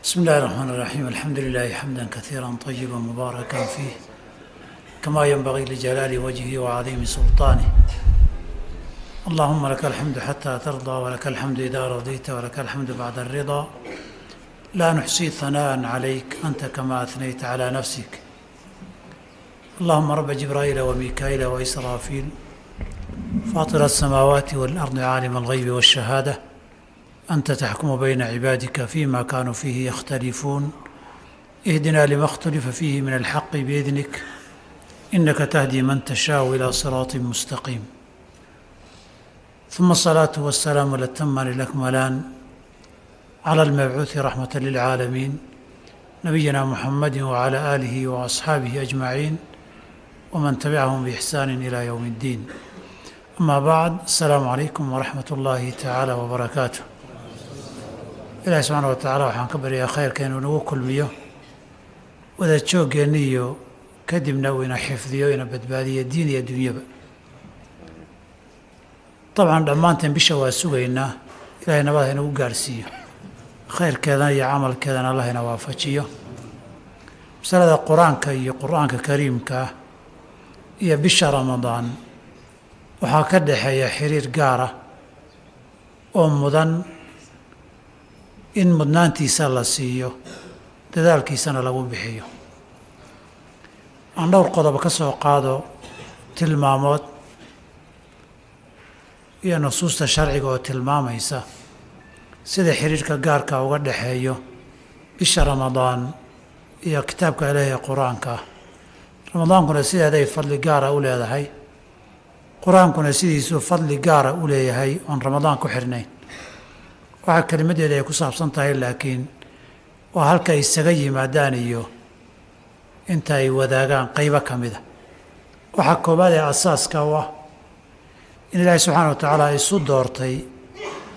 بسم الله الرحمن الرحيم، الحمد لله حمدا كثيرا طيبا مباركا فيه كما ينبغي لجلال وجهه وعظيم سلطانه. اللهم لك الحمد حتى ترضى، ولك الحمد إذا رضيت، ولك الحمد بعد الرضا. لا نحصي ثناء عليك، أنت كما أثنيت على نفسك. اللهم رب جبرائيل وميكائيل وإسرافيل، فاطر السماوات والأرض، عالم الغيب والشهادة، أنت تحكم بين عبادك فيما كانوا فيه يختلفون. اهدنا لما اختلف فيه من الحق بإذنك، إنك تهدي من تشاء إلى صراط مستقيم. ثم الصلاة والسلام الأتمان الأكملان على المبعوث رحمة للعالمين، نبينا محمد وعلى آله وأصحابه أجمعين ومن تبعهم بإحسان إلى يوم الدين. أما بعد، السلام عليكم ورحمة الله تعالى وبركاته. Ilaahi subxaana wa tacaala waxaan ka baryaa khayrka inuu nagu kulmiyo wada jooggeenna iyo kadibna uu ina xifdiyo, ina badbaadiyo diin iyo adduunyaba. Dabcan dhammaanteen bisha waa sugaynaa, ilahay nabad ha inagu gaadhsiiyo, khayrkeedana iyo camalkeedana allah ina waafajiyo. Masalada qur-aanka iyo qur-aanka kariimka ah iyo bisha Ramadaan waxaa ka dhexeeya xiriir gaar ah oo mudan in mudnaantiisa la siiyo, dadaalkiisana lagu bixiyo. Aan dhowr qodob ka soo qaado, tilmaamood iyo nusuusta sharciga oo tilmaamaysa sida xiriirka gaarka uga dhexeeyo bisha Ramadaan iyo kitaabka Ilaahi ee qur-aanka ah. Ramadaankuna sideeday fadli gaara u leedahay, qur-aankuna sidiisuu fadli gaara u leeyahay oon Ramadaan ku xidhnayn. Waxaa kelimaddeeda ay ku saabsan tahay laakiin waa halka ay isaga yimaadaan iyo inta ay wadaagaan qaybo ka mida. Waxaa koowaad ee asaaska u ah in Ilaahay subxaana wa tacaala isu doortay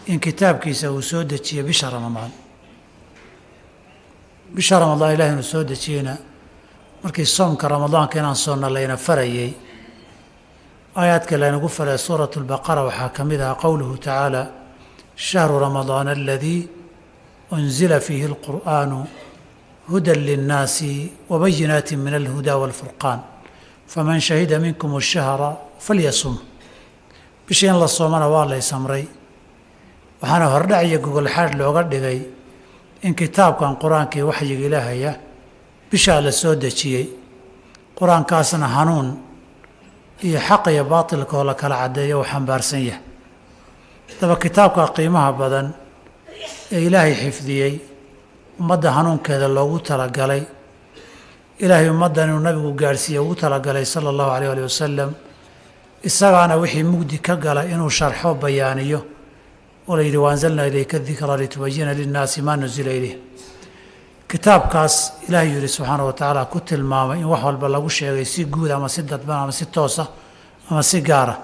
in kitaabkiisa uu soo dejiyo bisha Ramadaan. Bisha Ramadaan Ilahay inuu soo dejiyeyna, markii soomka Ramadaanka inaan soonna layna farayey, aayaadka laynagu faray suuratu Albaqara waxaa ka mid aha qowluhu tacaala: shahru ramadaana aladii unzila fiihi alqur'aanu hudan linnaasi wabayinaati min alhudaa waalfurqaan, faman shahida minkum ashahra falyasum. Bishii in la soomana waa lay samray, waxaana hordhac iyo gogol xaadh looga dhigay in kitaabkan qur-aankii waxyiga Ilaahaya bishaa la soo dejiyey, qur-aankaasna hanuun iyo xaq iyo baatilka oo la kala caddeeyo uu xambaarsan yahay. Haddaba kitaabka qiimaha badan ee Ilaahay xifdiyey, ummadda hanuunkeeda loogu talagalay, Ilaahay ummaddan inuu nabigu gaadhsiiye ugu talagalay sala allahu alayh alih wasalam, isagaana wixii mugdi ka gala inuu sharxo, bayaaniyo, oo la yidhi: wa anzalnaa ilayka dikra litubayina linnaasi maa nuzila ilayh. Kitaabkaas Ilaahay yidhi subxaana wa tacaala ku tilmaamay in wax walba lagu sheegay, si guud ama si dadban ama si toosa ama si gaara,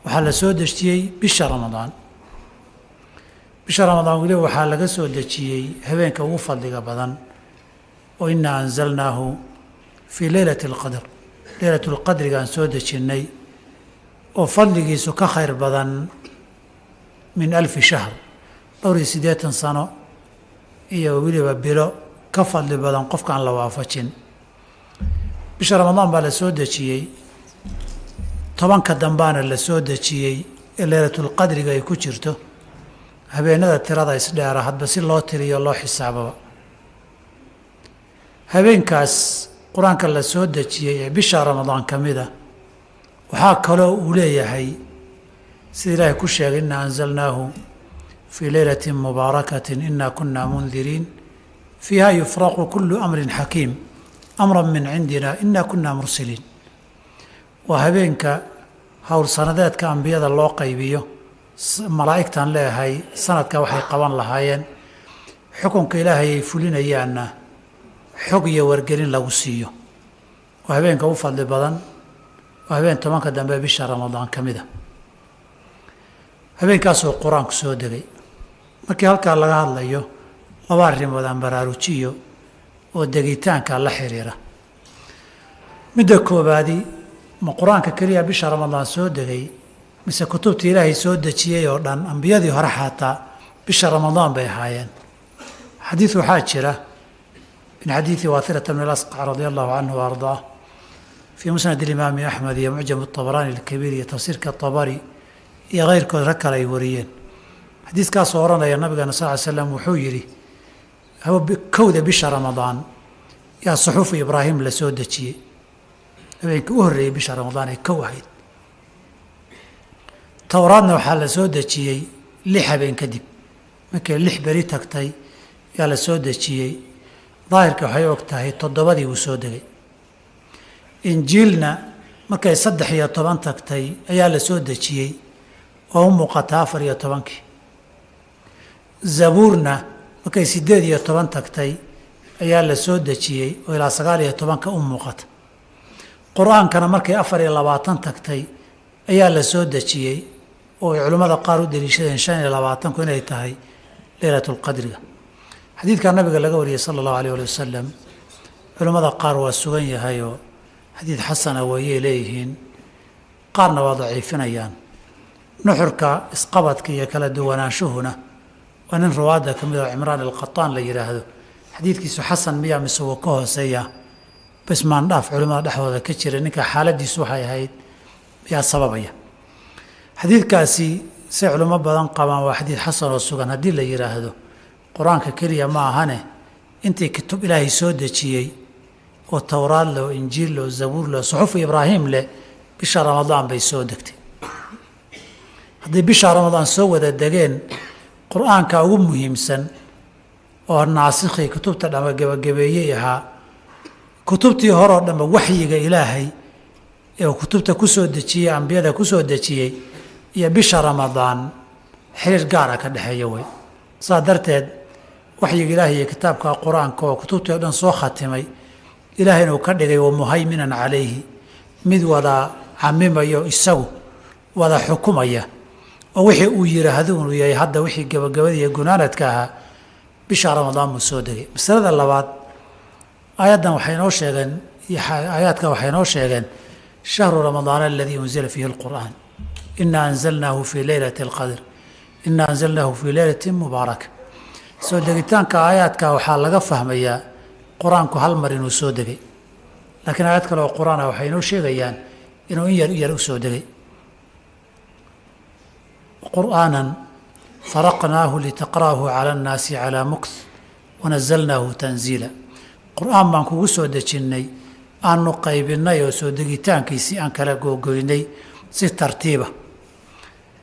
waxaa la soo dejiyey bisha Ramadaan. Bisha Ramadaan weliba waxaa laga soo dejiyey habeenka ugu fadliga badan, oo innaa anzalnaahu fii leylati alqadr, leylatu lqadrigaan soo dejinnay, oo fadligiisu ka khayr badan min 1000 shahr, dhowr iyo 80 sano iyo weliba bilo ka fadli badan qofkaan la waafajin. Bisha Ramadaan baa la soo dejiyey, 10ka dambaana la soo dejiyey ee leylatulqadriga ay ku jirto, habeenada tirada isdheera hadba si loo tiriyo loo xisaababa. Habeenkaas qur-aanka la soo dejiyey ee bisha Ramadaan ka mid a waxaa kaloo uu leeyahay, sida Ilaahay ku sheegay: innaa anzalnaahu fii leylatin mubaarakatin inaa kunna mundiriin fiiha yufraqu kullu amrin xakiim amran min cindina inaa kunna mursiliin. Waa habeenka howl sanadeedka ambiyada loo qaybiyo, malaa'igtaan leeyahay, sanadka waxay qaban lahaayeen, xukunka Ilaahay ay fulinayaanna xog iyo wargelin lagu siiyo. Waa habeenka u fadli badan, waa habeen 10ka dambe bisha Ramadaan ka mid a, habeenkaasoo qur-aanku soo degay. Markii halkaa laga hadlayo, laba arrimood aan baraarujiyo oo degitaanka la xiriira. Midda koobaadi, ma qur-aanka keliya bisha Ramadaan soo degay, mise kutubtii Ilaahay soo dejiyey oo dhan, ambiyadii hore xataa bisha Ramadaan bay ahaayeen? Xadiid waxaa jira min xadiidi Waathirata bn alasqac radia allahu canhu wa ardaah fii musnad alimaami Axmed iyo mucjam atabaraani alkabiir iyo tafsiirka Tabari iyo keyrkood rag kale ay wariyeen. Xadiiskaasoo odhanaya nabigeena sal ly slam wuxuu yidhi kowda bisha Ramadaan yaa suxufu Ibraahim la soo dejiyey, habeenkii u horreeyey bisha Ramadaan ee kow ahayd. Towraadna waxaa la soo dejiyey 6 habeen kadib, markay 6 beri tagtay yaa la soo dejiyey. Daahirka waxay og tahay 7dii wuu soo degay. Injiilna markay 13 tagtay ayaa la soo dejiyey oo u muuqata 14kii. Zabuurna markay 18 tagtay ayaa la soo dejiyey oo ilaa 19ka u muuqata. Qur-aankana markay 24 tagtay ayaa la soo dejiyey oo ay culimmada qaar u deliishadeen 25ku inay tahay leylatulqadriga. Xadiidkaa nabiga laga wariyey sala allahu alayh ali wasalam culimmada qaar waa sugan yahayoo xadiid xasana weeyay leeyihiin, qaarna waa daciifinayaan. Nuxurka isqabadka iyo kala duwanaanshuhuna waa nin ruwaadda ka mid oo Cimraan alqataan la yidhaahdo, xadiidkiisu xasan miyaa mise wuu ka hooseeya, bas maandhaaf culimmada dhexdooda ka jira. Ninka xaaladiisu waxay ahayd miyaa sababaya xadiidkaasi? Say culimo badan qabaan waa xadiid xasan oo sugan haddii la yidhaahdo. Qur-aanka keliya ma ahane, intii kutub Ilaahay soo dejiyey oo Towraad leh oo Injiil leh oo Zabuur leh oo suxufu Ibraahim leh bisha Ramadaan bay soo degtay. Haddii bisha Ramadaan soo wada degeen, qur-aanka ugu muhiimsan oo naasikhii kutubta dhama gebagabeeyey ahaa, kutubtii horeo dhanba waxyiga Ilaahay ee kutubta ku soo dejiyey, ambiyada ku soo dejiyey iyo bisha Ramadaan xiriir gaara ka dhexeeya wey. Saas darteed waxyiga Ilaahay iyo kitaabka qur-aanka oo kutubtii o dhan soo khatimay, Ilaahay inuu ka dhigay wa muhayminan calayhi, mid wada camimayo, isagu wada xukumaya, oo wixii uu yidhaahdo inuu yahay hadda wixii gabagabada iyo gunaanadka ahaa bisha Ramadaan buu soo degay. Masalada labaad, aayaddan waxay noo sheegeen, aayaadka waxay noo sheegeen shahru Ramadaan aladii unzila fiihi alqur'aan, inaa anzalnaahu fii leylati alqadr, inaa anzalnaahu fii leylatin mubaaraka. Soo degitaanka aayaadka waxaa laga fahmayaa qur-aanku hal mar inuu soo degay, laakiin aayad kale oo qur-aan ah waxay inoo sheegayaan inuu in yar yar u soo degay. Qur'aanan faraqnaahu litaqra'ahu cala annaasi calaa mukth wanazalnaahu tanziila. Qur-aan baan kugu soo dejinnay, aanu qaybinnay oo soo degitaankiisii aan kala googoynay si tartiiba,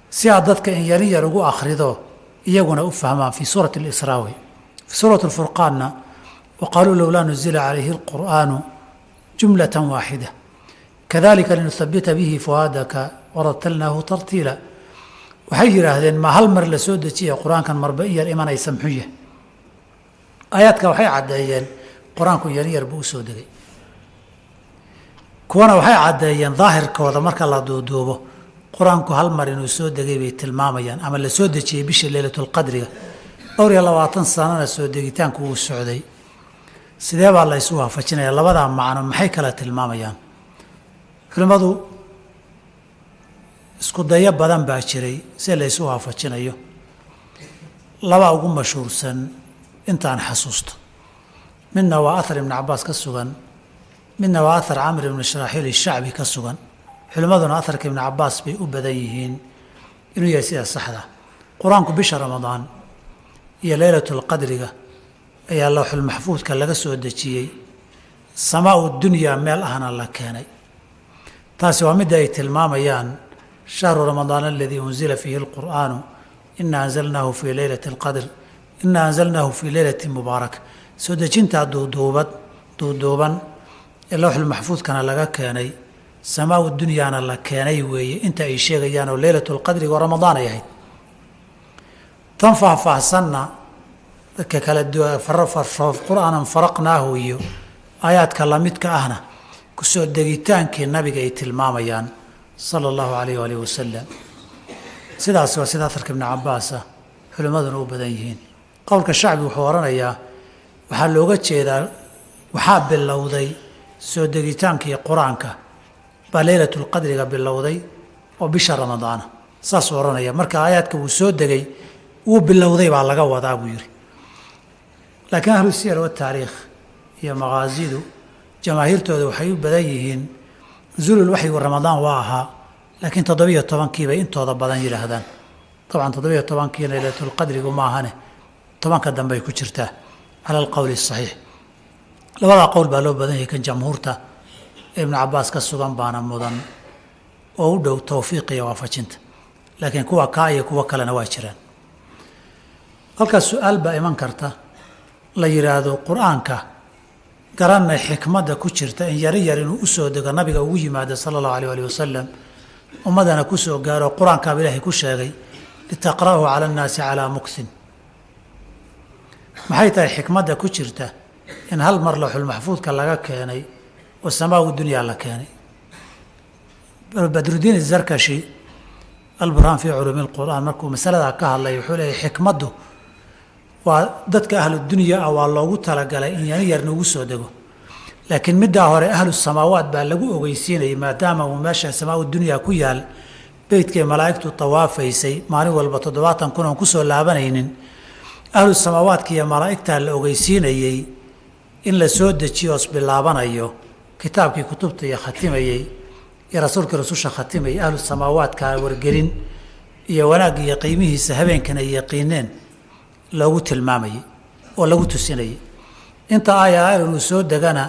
si aad dadka in yarin yar ugu akhrido iyaguna u fahmaan. Fii suurati alisraa wey. Fii suurati alfurqaanna wa qaaluu lowlaa nuzila calayhi alqur'aanu jumlatan waaxida kadalika linuhabita bihi fu'aadaka waratalnaahu tartiila. Waxay yidhaahdeen ma hal mar la soo dejiya qur-aankan marba in yar imanaysa muxuu yahay? Aayaadka waxay caddeeyeen qur-aanku in yar yar buu u soo degay. Kuwana waxay caddeeyeen daahirkooda marka la duuduubo qur-aanku hal mar inuu soo degay bay tilmaamayaan, ama la soo dejiyey bisha leylatulqadriga. 24 sanana soo degitaanku wuu socday. Sidee baa la isu waafajinaya labadaa macno? Maxay kala tilmaamayaan? Culimmadu isku dayo badan baa jiray si la isu waafajinayo. Labaa ugu mashhuursan intaan xasuusto, midna waa athar Ibnu Cabbaas ka sugan, midna waa athar Camr ibnu Sharaaxiil ishacbi ka sugan. Culimmaduna atharka Ibnu Cabbaas bay u badan yihiin inuu yahay sida saxda. Qur-aanku bisha Ramadaan iyo leylatulqadriga ayaa lawxulmaxfuudka laga soo dejiyey, samaau dunyaa meel ahna la keenay. Taasi waa midda ay tilmaamayaan shahru Ramadaan aladii unzila fiihi alqur'aanu inaa anzalnaahu fii leylati alqadr inaa anzalnaahu fii leylati mubaaraka. Soo dejintaa duuduuban ee lawxulmaxfuudkana laga keenay, samaau dunyaana la keenay weeye inta ay sheegayaan oo leylatulqadriga oo Ramadaan ay ahayd. Tan faahfaahsanna dadka kala qur-aanan faraqnaahu iyo aayaadka lamidka ahna kusoo degitaankii nabiga ay tilmaamayaan sala allahu alayh waalih wasalam. Sidaas waa sida aharka Ibnu Cabbaas ah culimmaduna u badan yihiin. Qowlka shacbi wuxuu odhanayaa waxaa looga jeedaa waxaa bilowday soo degitaankii qur-aanka baa leylatulqadriga bilowday oo bisha Ramadaana, saasuu odhanaya. Marka aayaadka wuu soo degay, wuu bilowday baa laga wadaa buu yidhi. Laakiin ahlu siyar wataariikh iyo maqaasidu jamaahiirtooda waxay u badan yihiin nusuulul waxyigu Ramadaan waa ahaa, laakiin 17kii bay intooda badan yidhaahdaan. Dabcan 17kiina leylatulqadrigu maahane, 10ka dambey ku jirtaa cala alqowli asaxiix. Labadaa qowl baa loo badan yahay, kan jamhuurta ee Ibnu Cabbaas ka sugan baana mudan oo u dhow tawfiiq iyo waafajinta, laakiin kuwa kaa iyo kuwo kalena waa jiraan. Halkaas su-aal baa iman karta la yidhaahdo qur-aanka garanay xikmadda ku jirta in yari yar inuu u soo dego nabiga ugu yimaado sala allahu alayh alih wasalam, ummadana ku soo gaaro, qur-aankaaba ilaahay ku sheegay litaqra'uhu cala annaasi calaa muksin. Maxay tahay xikmadda ku jirta in hal mar lawxulmaxfuudka laga keenay oo samaagu dunyaa la keenay? Badrudiin Azarkashi Alburhaan fii culuumi lqur'aan markuu masaladaa ka hadlay wuxuu leeyahy xikmaddu waa dadka ahlu dunya ah waa loogu talagalay in yani yar nugu soo dego, laakiin middaa hore ahlu samaawaat baa lagu ogeysiinayay, maadaama uu meesha samaau dunyaa ku yaal beytkay malaa'igtu tawaafaysay maalin walba 70,000 oon kusoo laabanaynin. Ahlu samaawaadka iyo malaa'igtaa la ogeysiinayey in la soo dejiyo os bilaabanayo kitaabkii kutubta iyo khatimayey iyo rasuulkii rususha khatimayay. Ahlu samaawaadka wargelin iyo wanaag iyo qiimihiisa habeenkan ay yaqiineen loogu tilmaamayey oo lagu tusinayey. Inta aaya inuu soo degana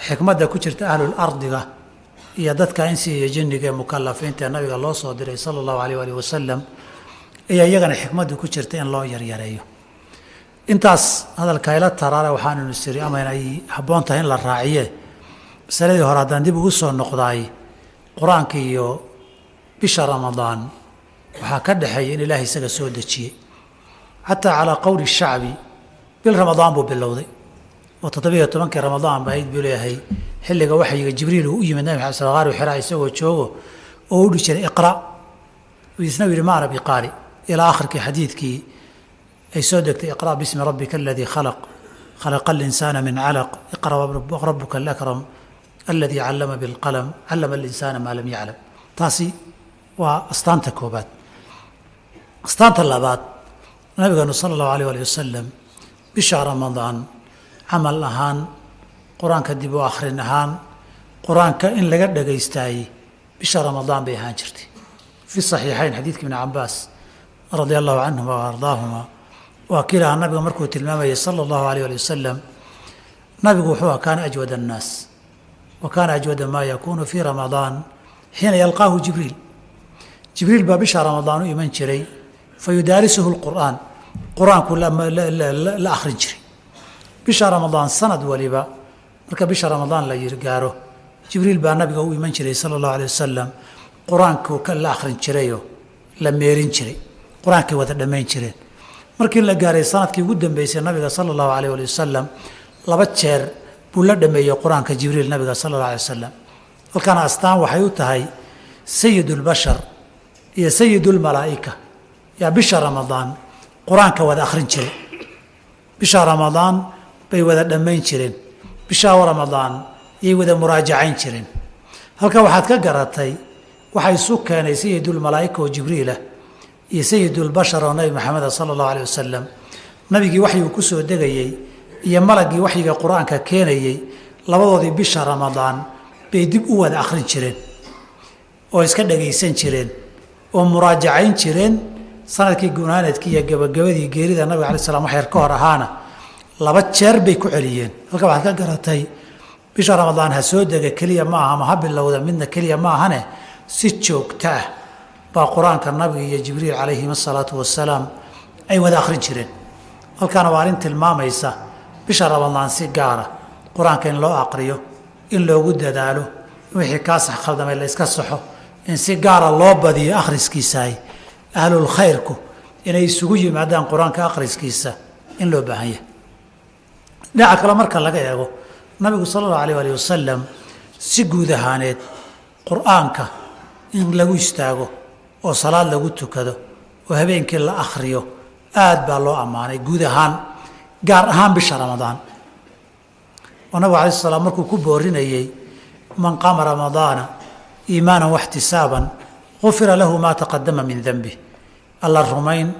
xikmadda ku jirta ahlul ardiga iyo dadka insi iyo jinniga ee mukalafiinta ee nabiga loo soo diray sala allahu alayh alih wasalam ayaa iyagana xikmadda ku jirta in loo yaryareeyo. Intaas hadalka ila taraare waxaannu siri ama in ay habboon tahay in la raaciye masaladii hore haddaan dib ugu soo noqdaay, qur-aanka iyo bisha Ramadaan waxaa ka dhexeeya in ilaahay isaga soo dejiyey. Xataa calaa qowli shacbi bil Ramadaan buu bilowday oo 17kii Ramadaan ba ahayd buu leeyahay xilliga waxyiga Jibriil uu u yimid Nabi Maxamed sal qaaru Xiraa isagoo joogo oo u dhihi jiray iqra', isna u yidhi ma ana biqaari, ilaa akhirkii xadiidkii ay soo degtay iqra' bismi rabbika aladii khalaq, khalaqa alinsaana min calaq, iqra' rabbuka alakram aladii callama bilqalam, callama alinsaana maa lam yaclam. Taasi waa astaanta koobaad. Astaanta labaad, nabigeenu sala allahu alayh alih wasalam bisha Ramadaan camal ahaan, qur-aanka dib u akhrin ahaan, qur-aanka in laga dhagaystaayey bisha Ramadaan bay ahaan jirtay. Fi saxiixayn xadiidka Ibni Cabaas radia allahu canhuma wa ardaahuma waa kii lahaa nabiga markuu tilmaamayay sala allahu alayh ali wasalam, nabigu wuxuu aha kaana ajwad annaas wa kaana ajwada maa yakuunu fii Ramadaan xiina yalqaahu Jibriil. Jibriil baa bisha Ramadaan u iman jiray, fa yudaarisuhu lqur'aan, qur-aanku la akhrin jiray bisha Ramadaan. Sanad waliba marka bisha Ramadaan la gaaro Jibriil baa nabiga u iman jiray sala allahu alay wasalam, qur-aanku la akhrin jirayoo la meerin jiray, qur-aankay wada dhammayn jireen. Markii la gaaray sanadkii ugu dambeysay nabiga sala allahu alayh ali wasalam 2 jeer buu la dhameeyey qur-aanka Jibriil nabiga sala allahu alay wasalam. Halkaana astaan waxay u tahay sayidulbashar iyo sayidulmalaa'ika yaa bisha Ramadaan qur-aanka wada akhrin jiray, bisha Ramadaan bay wada dhammayn jireen, bisha Ramadaan yay wada muraajacayn jireen. Halka waxaad ka garatay waxaa isu keenay sayidulmalaa'ika oo Jibriilah iyo sayidulbashar oo Nabi Maxameda sala allahu alayh wasalam, nabigii waxyuu ku soo degayey iyo malaggii waxyiga qur-aanka keenayey, labadoodii bisha Ramadaan bay dib u wada akhrin jireen oo iska dhagaysan jireen oo muraajacayn jireen. Sanadkii gunaanadkii iyo gabagabadii geerida nabiga alai slam wax yar ka hor ahaana 2 jeer bay ku celiyeen. Halka waxaad ka garatay bisha Ramadaan ha soo dega keliya ma aha, ma ha bilowda midna keliya ma ahane, si joogto ah baa qur-aanka nabiga iyo Jibriil calayhim asalaatu wasalaam ay wada akhrin jireen. Halkaana waa arrin tilmaamaysa bisha Ramadaan si gaara qur-aanka in loo aqriyo, in loogu dadaalo, in wixii kaa sax khaldamay la iska saxo, in si gaara loo badiyo akhriskiisaay, ahlul khayrku inay isugu yimaadaan qur-aanka akhriskiisa in loo baahan yahay. Dhinaca kale marka laga eego nabigu sala allahu alayh alih wasalam si guud ahaaneed qur-aanka in lagu istaago oo salaad lagu tukado oo habeenkii la akhriyo aad baa loo ammaanay guud ahaan, gaar ahaan bisha Ramadaan. Oo nabigu alayh salaam markuu ku boorinayey man qaama Ramadaana iimaanan waxtisaaban gufira lahu maa taqadama min denbih, alla rumayn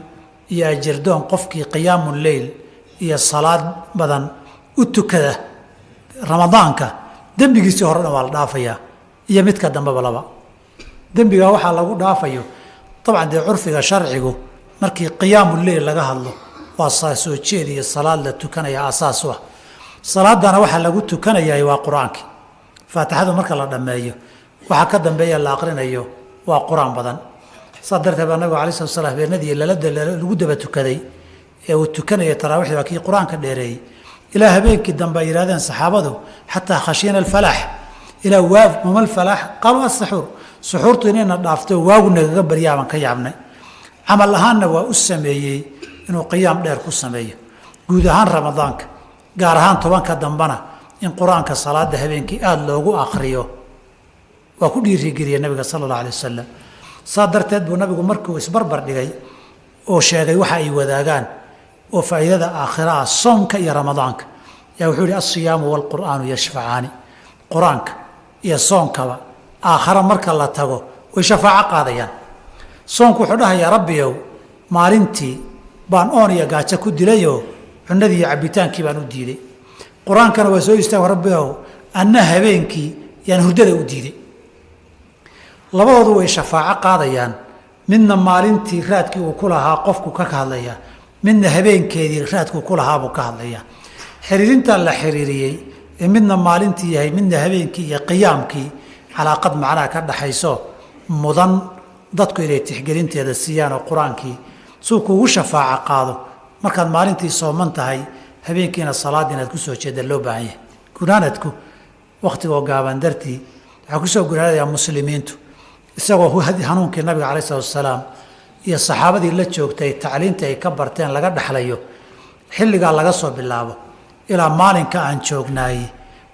iyo ajirdoon qofkii qiyaamu leyl iyo salaad badan u tukada ramadaanka dembigiisii hore dhan waa la dhaafayaa iyo midka dambeba laba dembigaa waxaa lagu dhaafayo dabcan dee curfiga sharcigu markii qiyaamu leyl laga hadlo waa soo jeed iyo salaad la tukanaya asaas u ah. Salaadana waxaa lagu tukanayaa waa qur-aankii. Faatixadu marka la dhammeeyo waxaa ka dambeeya la aqrinayo waa qur-aan badan. Saa darteed baa nabigu alai slat slam habeenadii lagu daba tukaday ee uu tukanaya taraawiixda waa kii qur-aanka dheereeyey ilaa habeenkii dambe ay yidhahdeen saxaabadu xataa khashina alfalaax ilaa waa mama alfalaax qaaluu asaxuur, suxuurtu inayna dhaafto waagu nagaga baryaabaan ka yaabnay. Camal ahaanna waa u sameeyey inuu qiyaam dheer ku sameeyo guud ahaan ramadaanka, gaar ahaan 10ka dambena in qur-aanka salaada habeenkii aada loogu akriyo waa ku dhiirigeliyey nabiga sala allahu alay wasalam. Saa darteed buu nabigu markuu isbarbar dhigay oo sheegay waxa ay wadaagaan oo faa'iidada aakhira ah soomka iyo ramadaanka, yaa wuxuu yihi alsiyaamu waalqur'aanu yashfacaani. Qur-aanka iyo soonkaba aakhara marka la tago way shafaaco qaadayaan. Soonku wuxuu dhahayaa rabbiyow maalintii baan oon iyo gaajo ku dilayoo cunadii iyo cabbitaankii baan u diiday. Qur-aankana waa soo istaago rabbiyow anna habeenkii yaan hurdada u diiday. Labadoodu way shafaaco qaadayaan, midna maalintii raadkii uu ku lahaa qofku ka hadlayaa, midna habeenkeedii raadkuu ku lahaabuu ka hadlayaa. Xiriirintaa la xiriiriyey ee midna maalintii yahay midna habeenkii iyo qiyaamkii calaaqad macnaha ka dhaxayso mudan dadku inay tixgelinteeda siiyaan oo qur-aankii suu kuugu shafaaco qaado markaad maalintii sooman tahay habeenkiina salaad inaad ku soo jeeda loo baahan yahay. Gunaanadku wakhtigoo gaaban dartii waxaa kusoo gunaanadayaa muslimiintu isagoo hanuunkii nabiga caleyhi salatu wasalaam iyo saxaabadii la joogtay tacliinta ay ka barteen laga dhexlayo xilligaa laga soo bilaabo ilaa maalinka aan joognaayey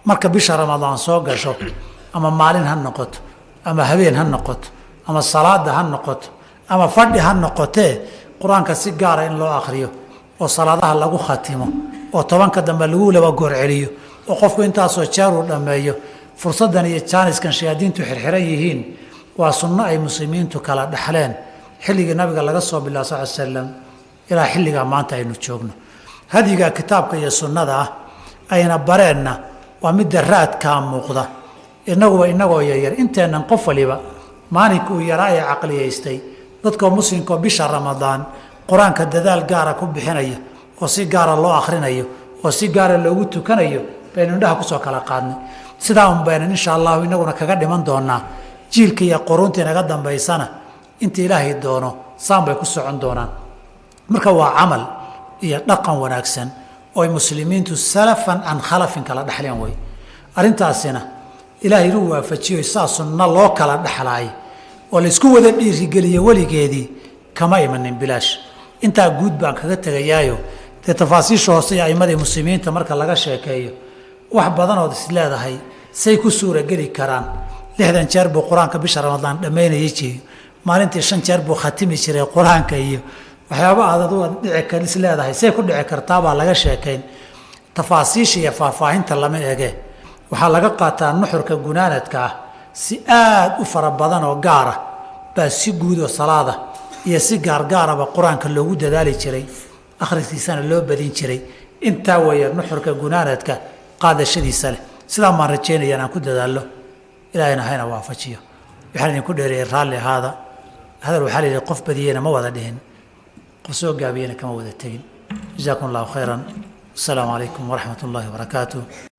marka bisha ramadaan soo gasho ama maalin ha noqoto ama habeen ha noqoto ama salaada ha noqoto ama fadhi ha noqotee qur-aanka si gaara in loo akhriyo oo salaadaha lagu khatimo oo 10ka dambe lagu laba goor celiyo oo qofku intaasoo jeer uu dhammeeyo fursaddan iyo jaaniskan shayaadiintu xirxiran yihiin waa sunno ay muslimiintu kala dhexleen xilligii nabiga laga soo bilaabo sal ly slam ilaa xilligaa maanta aynu joogno. Hadyiga kitaabka iyo sunnada ah ayna bareenna waa midda raadkaa muuqda. Innaguba innagoo yaryar inteennan qof waliba maalinka uu yaraa ee caqliyaystay dadkoo muslimkaoo bisha ramadaan qur-aanka dadaal gaara ku bixinaya oo si gaara loo akhrinayo oo si gaara loogu tukanayo baynu indhaha kusoo kala qaadnay. Sidaa un baynan insha allahu innaguna kaga dhiman doonaa. Jiilka iyo quruunta inaga dambaysana inta ilaahay doono saan bay ku socon doonaan. Marka waa camal iyo dhaqan wanaagsan oo ay muslimiintu salafan can khalafin kala dhexleen wey. Arrintaasina ilaahay inuu waafajiyo saa sunno loo kala dhexlaay oo laysku wada dhiirigeliye weligeedii kama imanin bilaash. Intaa guud baan kaga tegayaayo dee tafaasiisha hoose iyo a'imadii muslimiinta marka laga sheekeeyo wax badanood is leedahay say ku suurageli karaan. 60 jeer buu qur-aanka bisha ramadaan dhammaynayay jiyo maalintii 5 jeer buu khatimi jiray qur-aanka iyo waxyaaba aad adugu aad dhici is leedahay say ku dhici kartaabaa laga sheekayn. Tafaasiisha iyo faahfaahinta lama ege, waxaa laga qaataa nuxurka gunaanadka ah si aad u fara badan oo gaara baa si guud oo salaada iyo si gaargaaraba qur-aanka loogu dadaali jiray, akhriskiisana loo badin jiray. Intaa weeye nuxurka gunaanadka qaadashadiisa leh. Sidaa maan rajaynaya inaan ku dadaallo, ilaahayna hayna waafajiyo. Waxaan idinku dheereeyey raalli ahaada. Hadal waxaa la yidhi qof badiyeyna ma wada dhihin, qof soo gaabiyeyna kama wada tegin. Jazaakum allahu khayran. Asalaamu calaykum waraxmat ullahi wabarakaatuh.